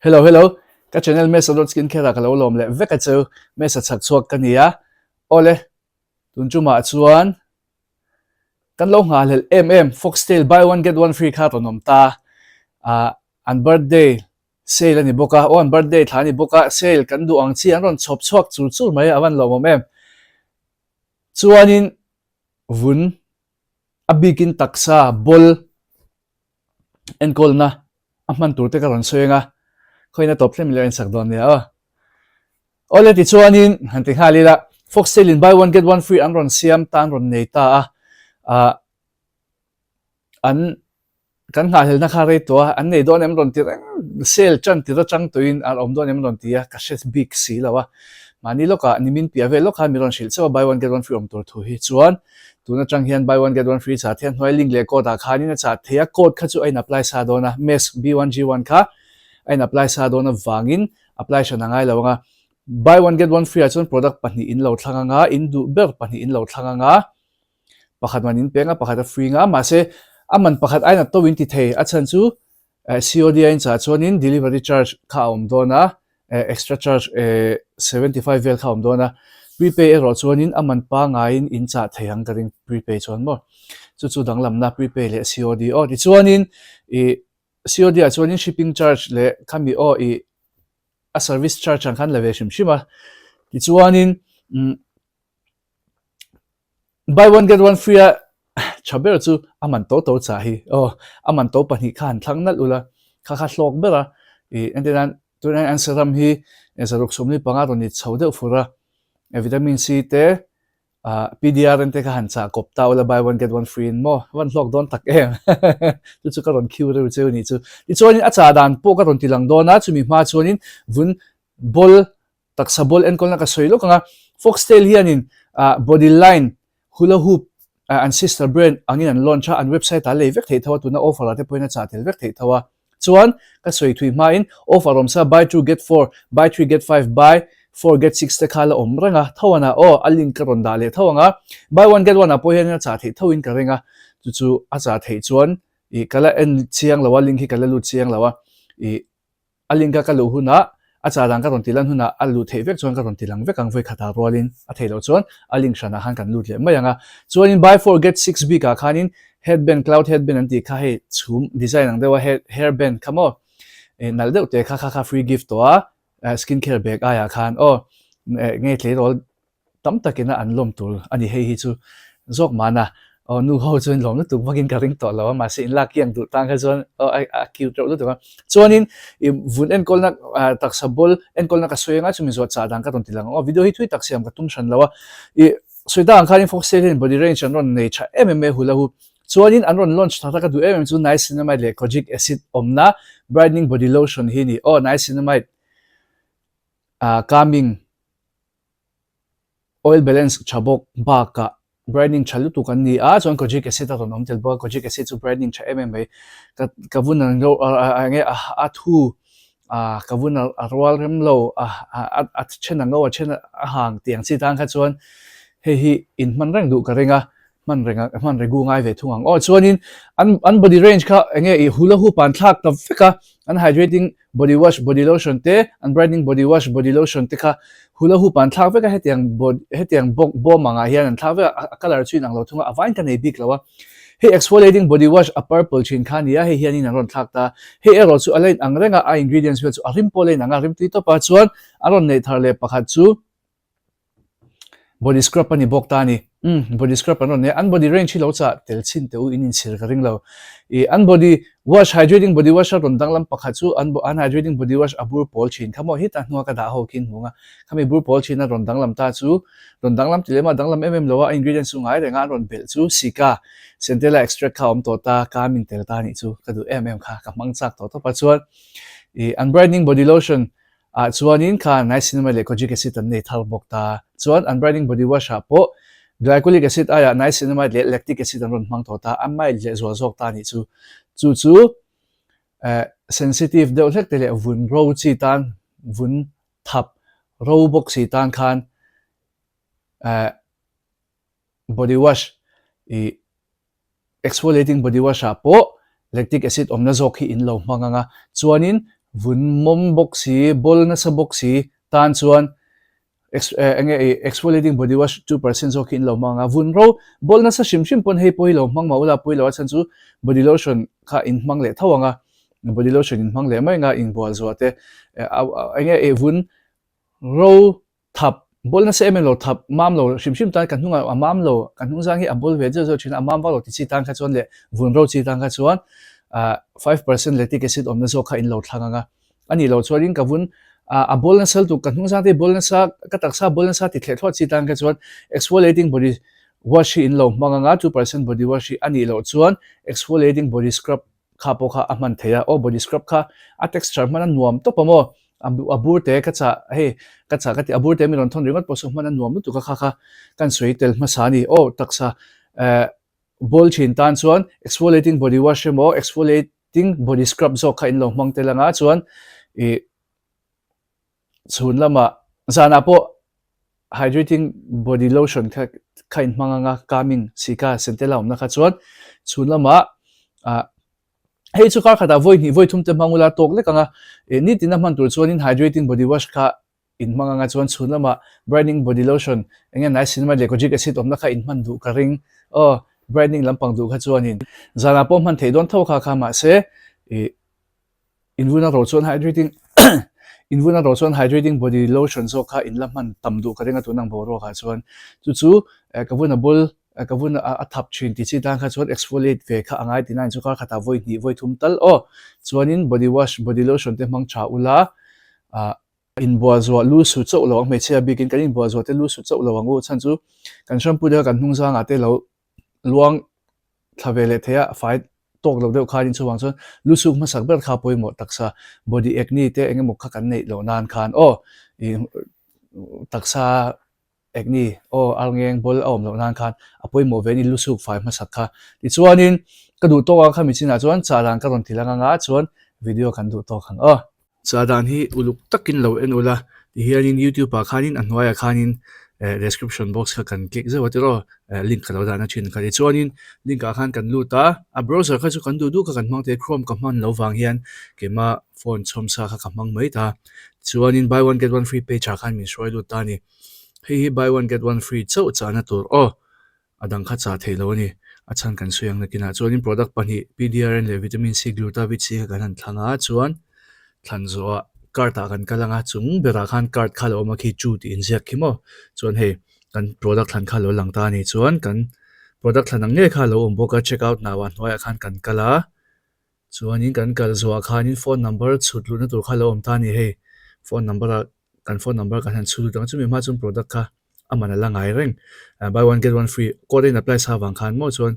Hello hello ka channel Mesa dot skincare ah ka lo lawm leh vek a cheu Mesa chhak chhuak ka ni a awle tun chumah chuan kan lo nghahhlelh em em Foxtail buy one get one free kha rawn awm ta ah an birthday sale a ni bawk a aw an birthday thla a ni bawk a sale kan duh ang chi an rawn chhawp chhuak chur chur mai a van lawmawm em chuanin vun a bikin taksa ball enkawlna a hman tur te ka rawn sawi ang a, khawina tawp hlem leh a insak dawn nia aw. Awle tichuanin han ti nghal ila, Foxtail in buy one get one free an rawn siam ta an rawn nei ta a, ah an kan nghahhlelna kha rei tawh a, an nei dawn em rawn ti reng, sale tan tir atang tawhin a awm dawn em rawn ti a, ka hre bik si lo a. Mahni lawkah nimin piah vel lawk khan min rawn hrilh chauh a buy one get one free awm tur thu hi chuan Tun atang hian buy one get one free chah theih a hnuai link leh code ah khanin a chah theih a, code kha chu a in apply sa dawn a, MES B1G1 kha a in apply sa dawn avangin apply hran a ngai lo ang a, buy one get one free ah chuan product pahnih in lo thlang ang a, in duh ber pahnih in lo thlang ang a, pakhat man in peng a, pakhat a free ang a, mahse a man pakhat aiin a to in ti thei, a chhan chu COD a in chah chuanin delivery charge kha a awm dawn a, extra charge 75 vel kha a awm dawn a, prepay erawh chuanin a man pangaiin in chah thei ang ka ring prepay chuan maw. Chu chu danglamna prepay leh COD aw tichuanin ih COD ah chuanin shipping charge leh khami aw ih a service charge ang khan la ve hrim hrim a tichuanin umm Buy one get one free a tha ber chu a man to to chah hi aw a man to pahnih kha han thlang nalh ula kha kha hlawk ber a ih entir nan tunah hian an serum hi zaruk sawmli panga rawn ni chho deuh fur a vitamin C te ah PDRN te kha han chah kawp ta ula buy one get one free in maw van hlawk dawn tak em chu chu ka rawn khiu reuh cheu a nih chu tichuanin a chah dan pawh ka rawn ti lang dawn a chumi hma chuanin vun bawl Taksa bawl enkawlna ka sawi lawk ang a, Foxtail hianin body line hula hoop an sister brand angin an launch a, an website ah lei vek theih tho a, tuna offer ah te pawhin a chah tel vek theih tho a. Chuan ka sawi thui hmain offer awmsa buy two get four, buy three get five, buy four get six te kha la awm reng a, tho anah aw a link ka rawn dah leh tho ang a, buy one get one ah pawh hianin a chah theih thoin ka ring a, chu chu a chah theih chuan ih ka la en chiang lo a, link hi ka la lut chiang lo a, ih. A link a ka luh hunah a chah dan ka rawn ti lan hunah a luh theih vek chuan ka rawn ti lang vek ang vawi khatah rualin a theih loh chuan a link hranah khan kan lut leh mai ang a. Chuanin buy four get six bikah khanin headband cloud headband an tih kha hei chhum design ang deuha head hairband kha maw eh nalh deuh teh kha kha kha free gift tawh a skin care bag aiah khan aw nge tleirawl Tam takin a an lawm tur a ni hei hi chu zawk mahna aw nu ho chuan lawm lutuk vakin ka ring tawh lo a mahse in lak kiang duh tan kha chuan aw a cute reuh lutuk a chuanin i vun enkawlna taksa bawl enkawlna ka sawi anga chumi zawh chah dan ka rawn ti lang ang aw video hi thui tak siam ka tum hran lo a i sawi tak ang khanin Foxtail hian body range an rawn nei tha em em mai hula hu chuanin an rawn launch tha ta ka duh em em chu niacinamide leh kojic acid awmna brightening body lotion hi ni aw niacinamide calming Oil balance tha bawk bakah brightening tha lutuk an ni a, chuan kojic acid a rawn awm tel bawk a, kojic acid chu brightening tha em em mai. Ka ka vun an ro a enge a thu a ka vun a rual rem lo a a a then a ngo a then a hang tih ang chi tan kha chuan hei hi in hman reng duh ka ring a, hman reng a hman regu ngai ve thung ang aw. Chuanin an an body range kha enge ih hula hup an thlak ta vek a, an hydrating Body wash, body lotion te, an brightening body wash, body lotion te kha hula hoop ah an thlak vek a, hetiang hetiang bawk bawm angah hian an thlak vek a, a colour chu inang lo thung a, a vaiin ka nei bik lo a. Hei exfoliating body wash a purple thin kha a ni a, hei hianin an rawn thlak ta. Hei erawh chu a la inang reng a, a ingredients vel chu a rim pawh a la inang a, rim tui tawp a, chuan an rawn neih thar leh pakhat chu Body scrub a ni bawk ta a ni. Umm body scrub an rawn nei a, an body range hi lo chah tel chhin teh u in inchhir ka ring lo. Ih an body wash hydrating body wash a rawn danglam pakhat chu an an hydrating body wash a bur pawl thin kha maw hetah hnua ka dah ho khi in hmu ang a, khami bur pawl thin a rawn danglam ta chu rawn danglam ti lem a danglam em em lo a, a ingredients chu ngai reng a an rawn belh chu sika centella extract kha a awm tawh ta, calming tel ta a nih chu ka duh em em kha ka hmang chak tawh tawp a chuan ih an brightening body lotion Ah chuanin kha niacinamide leh kojic acid an nei thar bawk ta. Chuan an brightening body wash ah pawh glycolic acid aiah niacinamide leh lactic acid an rawn hmang tawh ta, a mild leh zual zawk ta anih chu. Chu chu eh sensitive deuh hlek te leh vun ro chi tan vun thap ro bawk si tan khan eh body wash ih Exfoliating body wash ah pawh lactic acid awmna zawk hi in lo hmang ang a, chuanin Vun mawm bawk si, bawl nasa bawk si tan chuan enge i exfoliating body wash 2% zawk hi in lo hmang a, vun ro bawl nasa hrim hrim pawn hei pawh hi lo hmang mah ula pawi lo a chhan chu body lotion kha in hmang leh tho ang a, body lotion in hmang leh mai ang a inbual zuah te enge i vun ro Thap, bawl nasa em em lo, thap mam lo hrim hrim tan ka hnungah a mam lo, ka hnung zang hi a bawl ve zeuh zeuh thin a, a mam vak lo ti chi tan kha chuan leh vun ro chi tan kha chuan ah 5% lactic acid awmna zawk kha in lo thlang ang a, a nih loh chuanin ka vun ah a bawl nasa lutuk ka hnung zang te hi bawl nasa ka taksa bawl nasa ti thleh thluah chi tan kha chuan exfoliating body wash hi in lo hmang ang a, 2% body wash hi a nih loh chuan exfoliating body scrub kha pawh kha a hman thei a, aw body scrub kha a texture hman a nuam tawp a maw, a bur te ka chah hei ka chah ka tih a bur te mi rawn thawn ringawt pawh saw hman a nuam lutuk a kha kha kan sawi tel hmasa a ni, aw taksa eh bawl thin tan chuan exfoliating body wash emaw exfoliating body scrub zawk kha in lo hmang tel anga chuan ih Chhun lamah zanah pawh hydrating body lotion kha kha in hmang anga calming sika centella awmna kha chuan chhun lamah ah hei chu kar khatah vawi hnih vawi thum te hmang ula tawk lek anga eh nitin a hman tur chuanin hydrating body wash kha in hmang anga chuan chhun lamah brightening body lotion eng nge niacinamide leh kojic acid awmna kha in hman duh ka ring aw brightening lampang duh kha chuanin zanah pawh hman theih dawn tho kha kha mahse ih Invuna ro chuan hydrating Invuna ro chuan hydrating body lotion zawk kha in la hman tam duh ka ring a tun ang boruak ah chuan chu chu ka vun a bul ka vun a thap thin ti chi tan kha chuan exfoliate ve kha a ngai tih na chu kar khatah vawi hnih vawi thum tal aw chuanin body wash body lotion te hmang tha ula ah inbual zuah lu su chauh lo ang hmeichhia bikin kan inbual zuah te lu su chauh lo ang u chhan chu kan shampoo te kha kan hnung zangah te lo luang thla ve leh thei a, fai tawk lo deuh khanin chuvang chuan lu suk hmasak ber kha pawimawh taksa body acne te eng emaw kha kan neih loh nan khan aw ih taksa acne aw arngeng bawl a awm loh nan khan a pawimawh ve a ni lu suk fai hmasak kha. Tichuanin ka duh tawk ang kha mi chinah chuan chah dan ka rawn ti lang anga chuan video kan duh tawk ang aw. Chah dan hi uluk takin lo en ula, tihianin youtube ah khanin a hnuaiah khanin eh description box kha kan click zeuh a tiraw eh link ka lo dahna thin kha tichuanin link ah khan kan lut a, a browser kha chu kan duh duh kha kan hmang thei a chrome ka hman loh vang hian keimah phone chhawm sa kha ka hmang mai ta, tichuanin buy one get one free page ah khan min hruai lut ta a ni, hei hi buy one get one free chauh chahna tur aw. A dang kha chah theih loh a ni. A chhan kan sawi ang nakinah chuanin product pahnih PDRN leh Vitamin C Glutavit C kha kan han thlang a, chuan thlan zawhah cart ah kan kal ang a, chung berah khan cart kha lo awm a khi chu tih inziak khi maw? Chuan hei kan product thlan kha lo lang ta a ni. Chuan kan product thlan ang ngei kha a lo awm bawk a, check out now ah hnuaiah khan kan kal a, chuanin kan kal zawhah khanin phone number chhut luhna tur kha lo awm ta a ni hei phone number ah kan phone number kan han chhut lut ang a, chumi hma chuan product kha a man a la ngai reng buy one get one free code a in apply sa vang khan maw chuan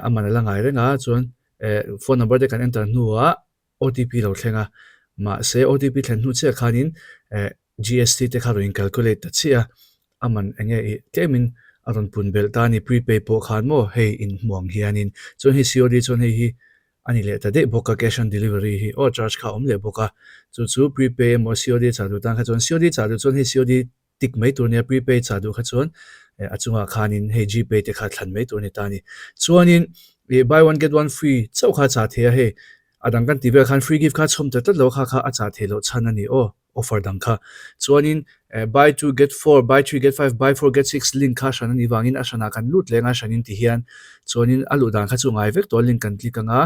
a man a la ngai reng a chuan eh phone number te kan enter hnuah OTP lo thleng a mahse OTP thlen hnu chiah khanin eh GST te kha rawn in calculate ta chiah a a man eng nge ih tlemin a rawn pun belh ta a ni prepay pawh khan maw hei in hmuh ang hianin chuan hei COD chuan hei hi a ni leh ta daih bawk a cash on delivery hi aw charge kha a awm leh bawk a chu chu prepay emaw COD chah duh tan kha chuan COD chah duh chuan hei COD Tik mai tur nia prepay chah duh kha chuan a chungah khanin hei gpay te kha thlan mai tur a ni ta a ni. Chuanin ih buy one get one free chauh kha a chah thei a hei a dang kan tih vel khan free gift kha a chhawm ta tlat lo kha kha a chah theih loh chhan a ni aw offer dang kha. Chuanin buy two get four, buy three get five, buy four get six link kha hran a nih vangin a hranah kan lut leng a hranin ti hian chuanin a luh dan kha chu ngai vek tawh a link kan click anga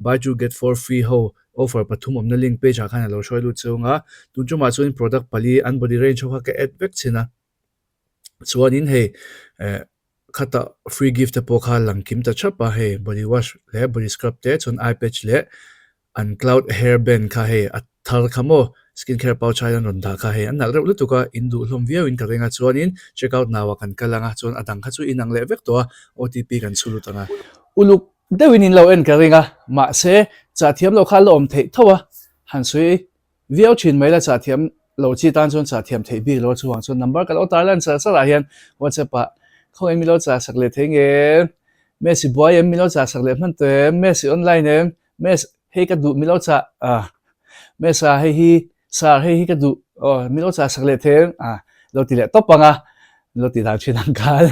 buy two get four free ho Offer pathum awmna link page ah khan a lo hruai lut cheu anga, tun tumah chuan product pali an body range ho kha ka add vek chin a, chuanin hei eh khata free gift te pawh kha lang kim ta thap a, hei body wash leh body scrub te chuan eye patch leh an cloud hair band kha hei a thar kha maw skin care pouch ah hian rawn dah kha hei an nalh reuh lutuk a, in duh hlawm viau in ka ring a, chuanin check out now ah kan kal anga chuan a dang kha chu inang leh vek tawh a, OTP kan chhu lut anga. Uluk Deuhin in lo en ka ring a, mahse chah thiam lo kha a la awm theih tho a, han sawi viau thin mai la chah thiam lo chi tan chuan chah thiam theih bik lo a chuvang chuan number ka lo tar lan char char ah hian WhatsApp ah khawngaih min lo chah sak leh thei nge em, Messi buai em min lo chah sak leh hman tawh em, Messi online em, Messi hei ka duh min lo chah ah Messi hei hi Sir hei hi ka duh aw min lo chah sak leh thei em ah lo ti leh tawp ang a, lo ti dan thin ang khan.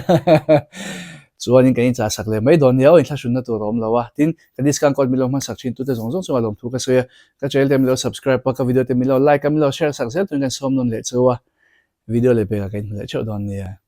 Chuanin kan inchah sak leh mai dawn nia aw, inthlahrunna tur a awm lo a. Tin, ka discount code min lo hman sak thin tute zawng zawng chungah lawmthu ka sawi a. Ka channel te min lo subscribe a, ka video te min lo like a, min lo share sak zel turin kan sawm nawn leh cheu a. Video leh pekah ka inhmu leh theuh dawn nia.